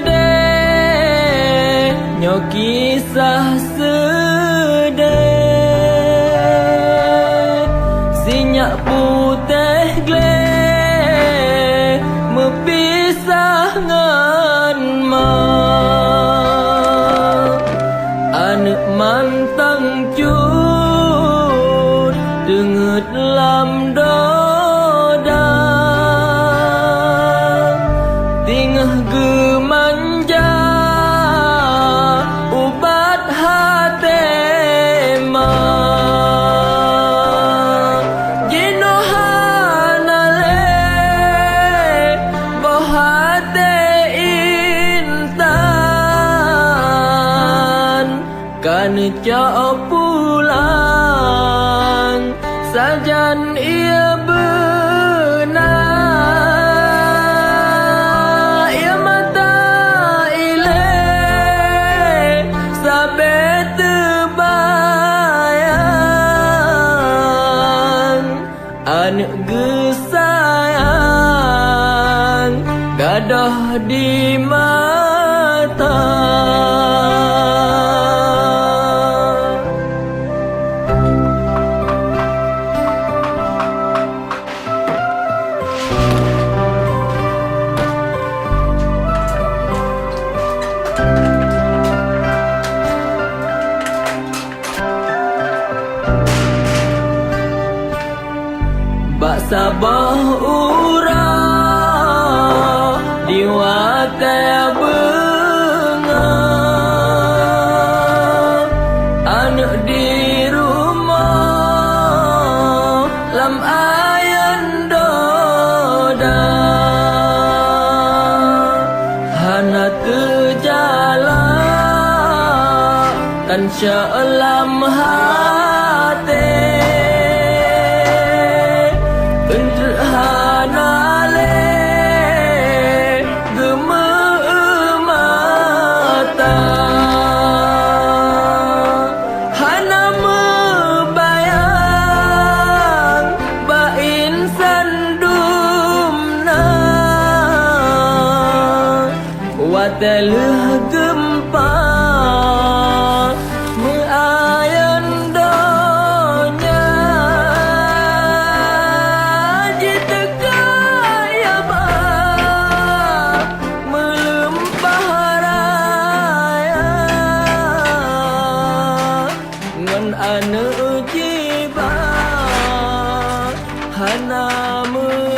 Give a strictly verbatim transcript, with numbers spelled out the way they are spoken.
Seudeh-seudeh nyoe kisah seudeh. Sinyak putéh glé meupisah ngon ma. Aneuk mantong cut teungeut lam doda, teungoh geumanja ubat até ma. Jinoe hana lé boh até intan. Ka neucok pulang sajan ie beuna, ie mata ilée sabe teubayang. Aneuk geusayang gadôh di mata. Bak saboh uroe di watée beungoh, aneuk di rumoh lam ayeunan doda, hana teujalak tan syok lam até. Eunteuk hana lé geumeu mata, hana meubayang bak insan dumna. Watée lheueh geumpa meuayeunan donya, jiteuka yaba meulimpah raya, ngon aneuk jiba hana meu